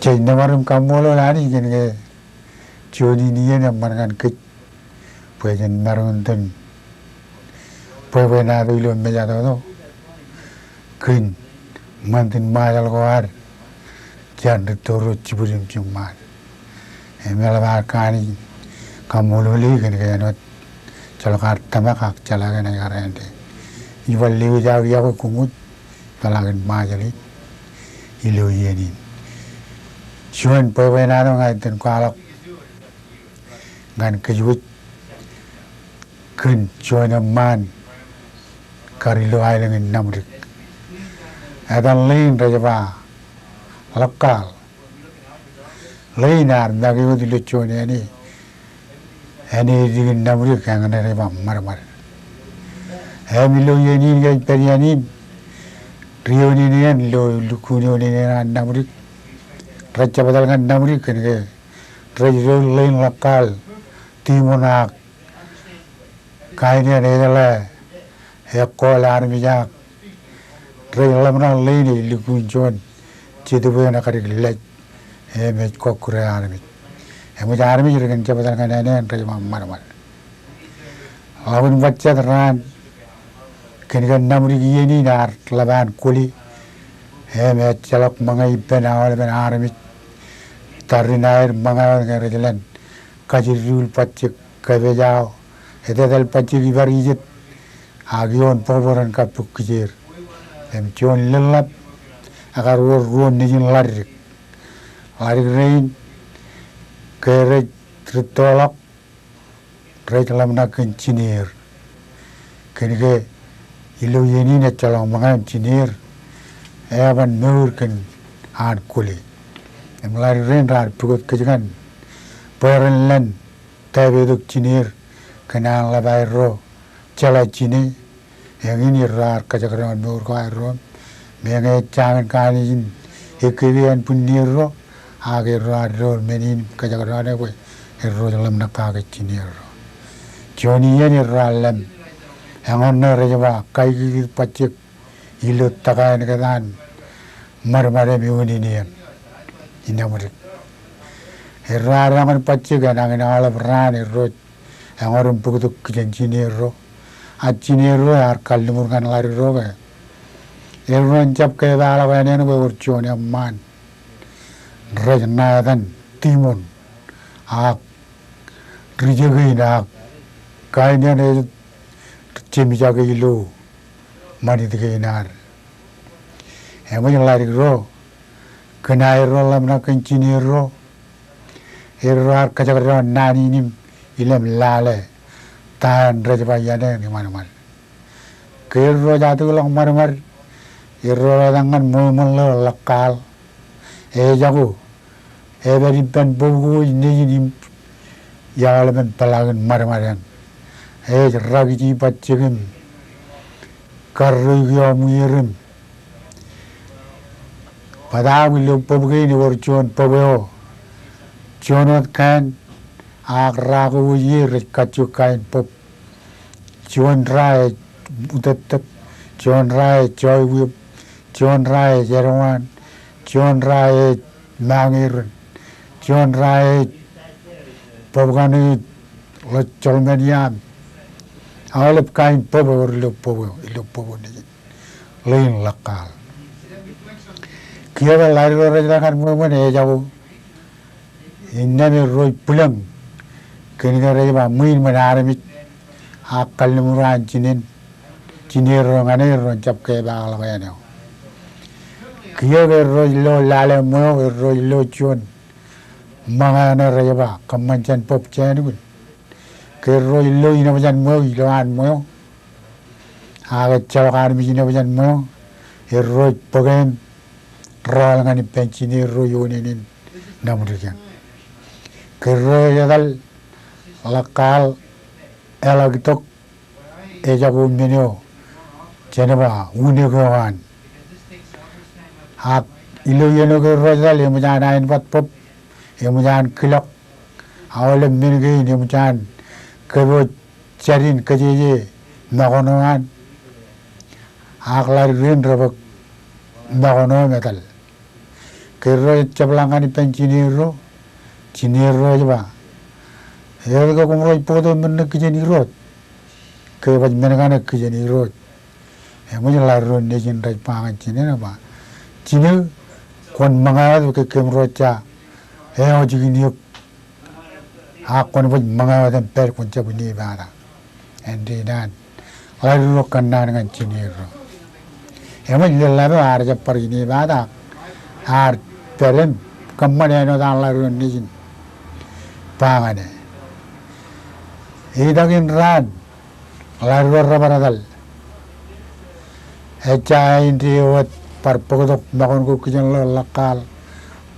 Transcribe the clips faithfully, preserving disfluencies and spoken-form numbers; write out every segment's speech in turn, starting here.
Ej nōbar im kaṃṃoolol Anij kōn ke juon in iien eṃṃan ñan kōj bwe jen maroñ in itōn bwebwenato ilo mejatoto kōn ṃantin Ṃajeḷ ko ad jān rūtto ro jibwid im jiṃṃaad. Im eḷap ad kanooj kaṃṃoolol e kōn ke āinwōt ejjeḷọk ad tōmak ak jeḷā ke enaaj kar āindein. Ij bar lewōj aō yokwe koṃ wōj peḷaakin Ṃajeḷ in ilo iien in. Juon bwebwenato ña ij itōn kwaḷọk ñan kōj wōj kōn juon eṃṃaan kar ilo aelōñ in Naṃdik. Etan ḷein rej ba Ḷọkkaal. Ḷein ear make wōt ilo juon āne. Āne ej dik in Naṃdik eñṇe rej ba Ṃadṃad. Im ilo iien in ke ej pād iien in, ri-onenean ilo lukkuun onenean an Naṃdik rej jab etal ñan Naṃdik kōn ke rej doon ḷein Ḷọkkaal, Tiṃoṇ ak Kain eṇ ejeḷā ekkool armej ak rej ḷōmṇak ḷein ej lukkuun juon jetōb eṇ ekadik lej im ej kọkkure armej. Eṃōj armej rej kōn jab etal ñan āne eṇ rej ba Ṃadṃad. Ḷọk in bajjek raan kōn ke Naṃdik iien in ear ḷap an kwōle im ejjeḷọk ṃōñā ippān aolepen armej. Tarrin aer ṃōñā wōt ñe rej lōñ kajjitōk bajjek, kōpej aō, etetal bajjek ibar ijet, ak ioon bōkbōk ren kappok kijeer. Im juon lōḷḷap ekar wōr ruo nejin ḷadik. Ḷadik rein ke rej rūttoḷọk rej ḷōmṇak kōn jineer. Kōn ke ilo iien in ejjeḷọk ṃōñā im jineer eban mour kōn an kwōle. Im ḷadik rein raar pukot kōj ñan bwe ren lōñ tōpar tok jineer kōn an ḷap aerro jeḷā jine. Eñin erro ar kajekdọọn mour ko aerro im meñe ej jañin kanooj in ekkeke ānbwinnier ro, ak erro ar door men in im kajekdọọn e bwe erro ej ḷōmṇak kake jineerro. Juon iien erro ar lōñ eñoṇ ṇe rej ba kaikikid bajjek ilo tōka ānkitaan ṃadṃad im eonenean in Naṃdik. Erro ar eñoṇ bajjek enañin aolep raan erro eñoṇ im bōktok kijen jineerro. Ak jineerro ear kalliṃur ñan ḷadik ro ke erro en jab kepaakḷọk āne eṇ bwe ewōr juon eṃṃaan rej ṇa etan Tiṃoṇ ak ri-jek in ak kain eṇ ej jemjake ilo ṃanit kein ad. Eṃōj ḷadik ro kōn aerro ḷōmṇak kōn jineerro, erro ar kajekdọọn naan in im ilem lale ta eṇ rej ba iien eṇ iṃadṃad. Ke erro ej atūrḷọk ṃadṃad, erro rej etal ñan ṃweo ṃōṇ ḷọk Ḷọkkaal. Ejako, epād ippān bōb ko ej nejin im iaḷ ippān peḷaakin ṃadṃad eṇ. Ej rakiji bajjek im karreoiki aṃwier im bōtaab ilo bōb kein ewōr juon bōb eo. Juon wōt kain ak ra ko wōj ie rej kajju kain bōb. Juon ra ej utōttōt, juon ra ej joibwiep, juon ra ej edwaan, juon ra ej mañerin, juon ra ej bōb kaṇe ej ḷọk joḷmen iaam. Aolep kain bōb ewōr ilo bōb eo, ilo bōb eo nejin ḷein Ḷọkkaal. Kiiō ke ḷadik ro rej etal ñan ṃweo ṃōn ejako innām erro ej bwilōñ kōn ke rej ba ṃwiin ṃōn armej ak kalliṃur an jinen, jineerro ñan e erro en jab kepaakḷọk āne eo. Kiiō ke erro ej lo lale ṃweo, erro ej lo juon ṃōñā eṇ rej ba kōṃṃan jān bōb jān kōn ke erro ej lo inepjan ṃweo ilo an ṃweo. Ak ejjeḷọk armej inepjan ṃweo, erro ej bōk im rọọl ñan ippān jineerro ioon ānen Naṃdik eṇ. Ke erro ej etal Ḷọkkaal eḷak itok ejako men eo jen ba unek eo an. Ak ilo iien eo ke erro ej etal eṃōj an aenbat bōb, eṃōj an kilọk, aolep men kein eṃōj an kōpooj jadin kōjeje makoṇo an. Ak ḷadik rein rej bōk makoṇo im etal. Ke Irooj ej jepḷaak ñan ippān jineerro, jineerro ej ba, etke koṃro ej bōktok men ṇe kijen Irooj? Ke baj men kaṇe kijen Irooj. Eṃōj ḷadik ro nejin rej ba ñan jinen eo ba, jine, kwōn ṃōñā wōt ke kōmro ja eo jikin eok, ak kwōn baj ṃōñā wōt im pād kwōn jab inepata. Āindein an ḷadik ro kōnnaan ñan jineerro. Eṃōj ḷōḷḷap eo ear jab bar inepata, ear pād im kōṃṃan āinwōt an ḷadik ro nejin ba ñan e. Etakin raan, ḷadik ro rebar etal. Ejja āindeeo wōt bar bōktok makon ko kijen ḷōḷḷap kaal,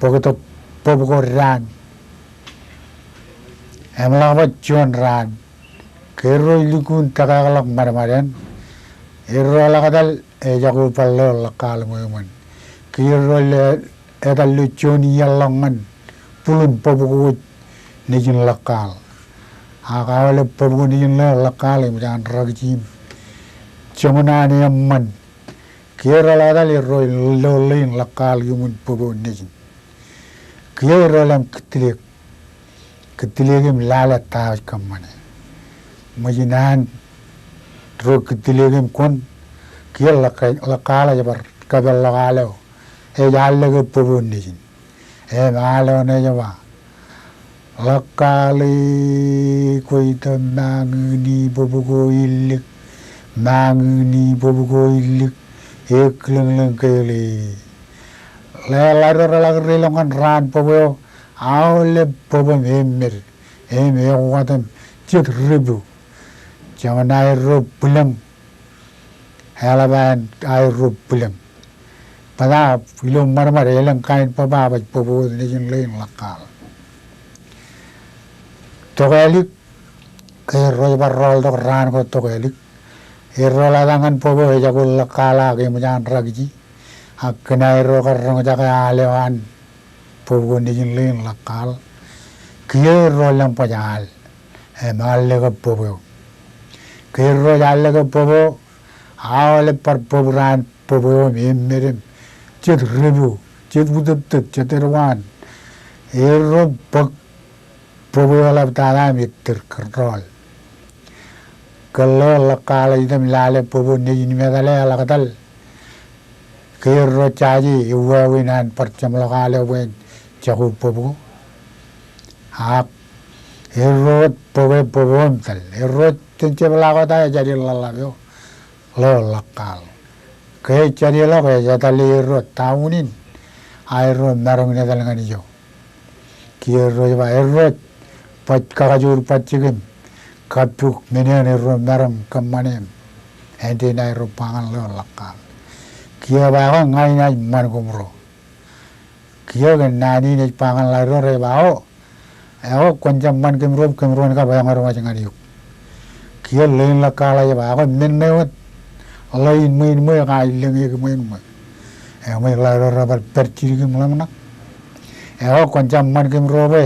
bōktok bōb ko daan. Im ḷak baj juon raan, ke erro ej lukkuun tōkeakḷọk ṃadṃad eṇ, erro ḷak etal ejako bar ḷōḷḷap kaal ṃweo ṃōn. Ke erro ḷe etal ilo juon iiaḷḷọk ñan bulun bōb ko nejin ḷōḷḷap kaal. Ak aolep bōb ko nejin ḷōḷḷap kaal eṃōj an rakiji im joñan an eṃṃan. Kiiō erro ḷak etal erro lo ḷein ḷōḷḷap kaal iuṃwin bōb eo nejin. Kiiō erro lem kūttilōk, kūttilōk im lale ta eo ej kōṃṃane. Ṃōjin an ro kūttilōk im kwōn, kiiō ḷōḷḷap kaal ej bar kōpeḷḷọk al eo ej allōke bōb eo nejin. Im al eo ṇe ej ba, ḷōḷḷap kaal e, kwe tok, mañūni bōb ko illik, mañūni bōb ko illik, ekilōñlōñ keḷe. Ḷe ḷadik ro reḷak ri ḷọk ñan raan bōb eo, aolep bōb im eṃṃed im ekwatem jet repo. Joñan aerro bwilōñ, eḷap an aerro bwilōñ. Bōtab ilo ṃadṃad elōñ kain bōb, a baj bōb eo nejin ḷein ḷōḷḷap kaal. Tokālik, ke erro ej bar rọọltok raan ko tokālik, erro ḷak etal ñan bōb eo ejako ḷōḷḷap kaal ak eṃōj an rakiji. Ak kōn aerro kar roñjake al eo an bōb ko nejin ḷein ḷōḷḷap kaal, kiiō erro lem baj al im allōke bōb eo. Ke erro ej allōke bōb eo, aolep bar bōb raan bōb eo im eṃṃed im jet repo, jet utōptōp, jet edwaan. Erro bōk bōb eo eḷaptata im ettōr kōntrol. Ke ḷōḷḷap kaal ej item lale bōb eo nejin im etale, eḷak etal, ke erro jaje ewāween an bar jeṃḷọk al eo bwe en jako bōb ko. Ak erro wōt bōke bōb eo im tōl. Erro jen jepḷaak wōt aō jade ḷōḷḷap eo ḷōḷḷap kaal. Ke ej jadeḷọk, ej etale erro ta unin aerro maroñ in etal ñan ijo. Kiiō erro ej ba, erro ej baj kakajoor bajjek im kappok men eṇ erro maroñ kōṃṃane im āindein aerro ba ñan ḷōḷḷap kaal, kiiō ba, ekwe ña inaaj ṃan koṃro. Kiiō kōn naan in ej ba ñan ḷadik ro, rej ba, o, ekwe kwōn jab ṃan kōmro, kōmro en kab eñodwaj ñan eok. Kiiō ḷein ḷōḷḷap kaal ej ba, ekwe men ṇe wōt ḷein ṃweo in ṃwe, ekaaj lōñ eok ṃweo in ṃwe. Eṃōj ḷadik ro rebar pād jidik im ḷōmṇak. Ekwe kwōn jab ṃan kōmro bwe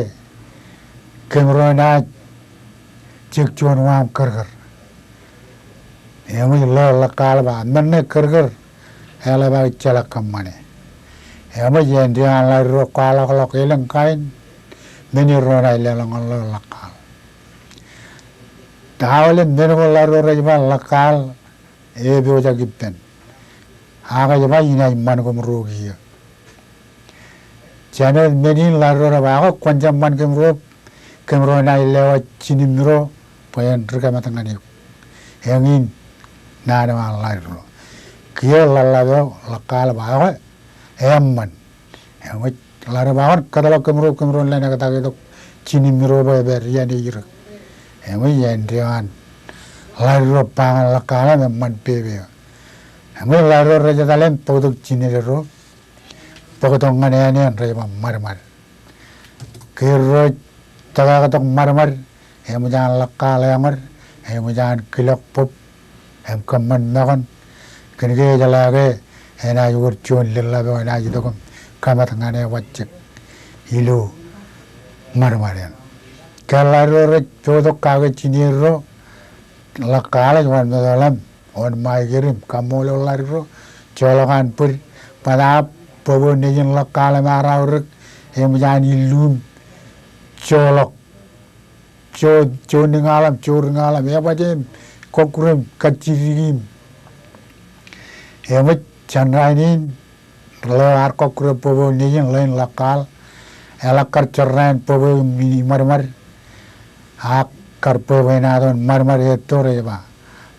kōmro enaaj jek juon waaṃ kōrkōr. Eṃōj ḷōḷḷap kaal ba, men ṇe kōrkōr, eḷap aō jeḷā kōṃṃane. Eṃōj āindein an ḷadik ro kwaḷọkḷọk elōñ kain men erro enaaj leḷọk ñan ḷōḷḷap kaal. Ta aolep men ko ḷadik ro rej ba ḷōḷḷap kaal epojak ippān. Ak ej ba inaaj ṃan koṃro kiiō. Jān wōt men in ḷadik ro rej ba, ekwe kwōn jab ṃan kōmro, kōmro enaaj lewōj jinimmiro bwe en ri kōmat ñan eok. Eñin naan eo an ḷadik ro. Kiiō ḷōḷḷap eo ḷōḷḷap kaal ba, ekwe eṃṃan. Eṃōj ḷadik ro ba, kwōn kōtḷọk kōmro, kōmro en lōñ ektakitok jinimmiro bwe epād iien ej rik. Eṃōj āindein an ḷadik ro ba ñan ḷōḷḷap kaal im eṃṃan pepe eo. Eṃōj ḷadik ro rej etal im bōktok jined ro, bōktok ñan āne eṇ rej ba ṃadṃad. Ke erro ej tōkeaktok ṃadṃad, eṃōj an ḷōḷḷap kaal eñod, eṃōj an kilọk bōb im kōṃṃan makon. Kōnke ejeḷā ke enaaj wōr juon leḷḷap eo enaaj itok im kōmat ñan e bajjek ilo ṃadṃad eṇ. Ke ḷadik ro rej bōktok kake jineerro, ḷōḷḷap kaal ej wōnṃaanḷọk im wōnṃaanḷọk im kaṃṃoolol ḷadik ro, joḷọk an bōd, bōtab bōk eo nejin ḷọk kaḷ im aorōk, eṃōj an illu im joḷọk. Juon, juon dik ñan ḷọk, juon dik ñan ḷọk, ebaje im kọkkure im kajjitiki im. Eṃōj jān rainin, ḷeo ear kọkkure bōk eo nejin ḷein ḷọk kaḷ, eḷak kar jorrāān bōk eo im iṃadṃad, ak kar bwebwenato in ṃadṃad. Etto rej ba,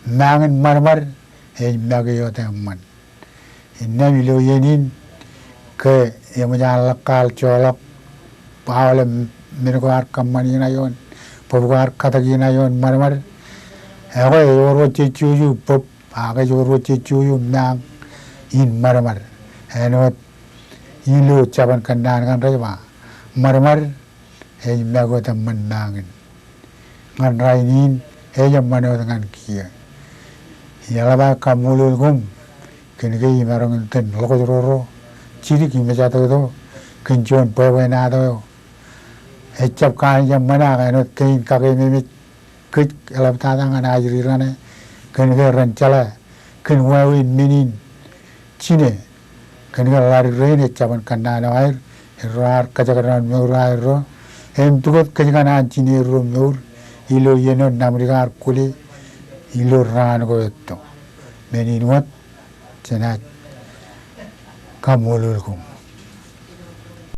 mañin ṃadṃad ej make wōt eṃṃan. Innām ilo iien in, ke eṃōj an ḷọk kaḷ joḷọk, aolep men ko ear kōṃṃan in aio, bōb ko ear katōk in aio ṃadṃad. Ekwe ewōr wōt jej juju bōb, ak ej wōr wōt jej juju mañ in ṃadṃad. Āinwōt ilo jabōn kōnnaan kaṇ rej ba, ṃadṃad ej make wōt eṃṃan mañin. Ñan rainin, ej eṃṃan wōt ñan kiiō. Eḷap aō kaṃṃoolol koṃ kōn ke imaroñ in itōn ḷoktro ro, jidik im ejatōktok kōn juon bwebwenato eo ejjab kanooj eṃṃan, ak āinwōt kein kakeememej kōj eḷaptata ñan ajri raṇe, kōn ke ren jeḷā kōn wāween men in jine, kōn ke ḷaddik rein ej jabōn kōnnaan eo aer, erro ear kōjekdọọn mour eo aerro, im pukot kōjkan an jinerro mour ilo iien eo Namdik ear kwōle ilo raan ko etto. Men in wōt, jenaaj kaṃṃoolol koṃ.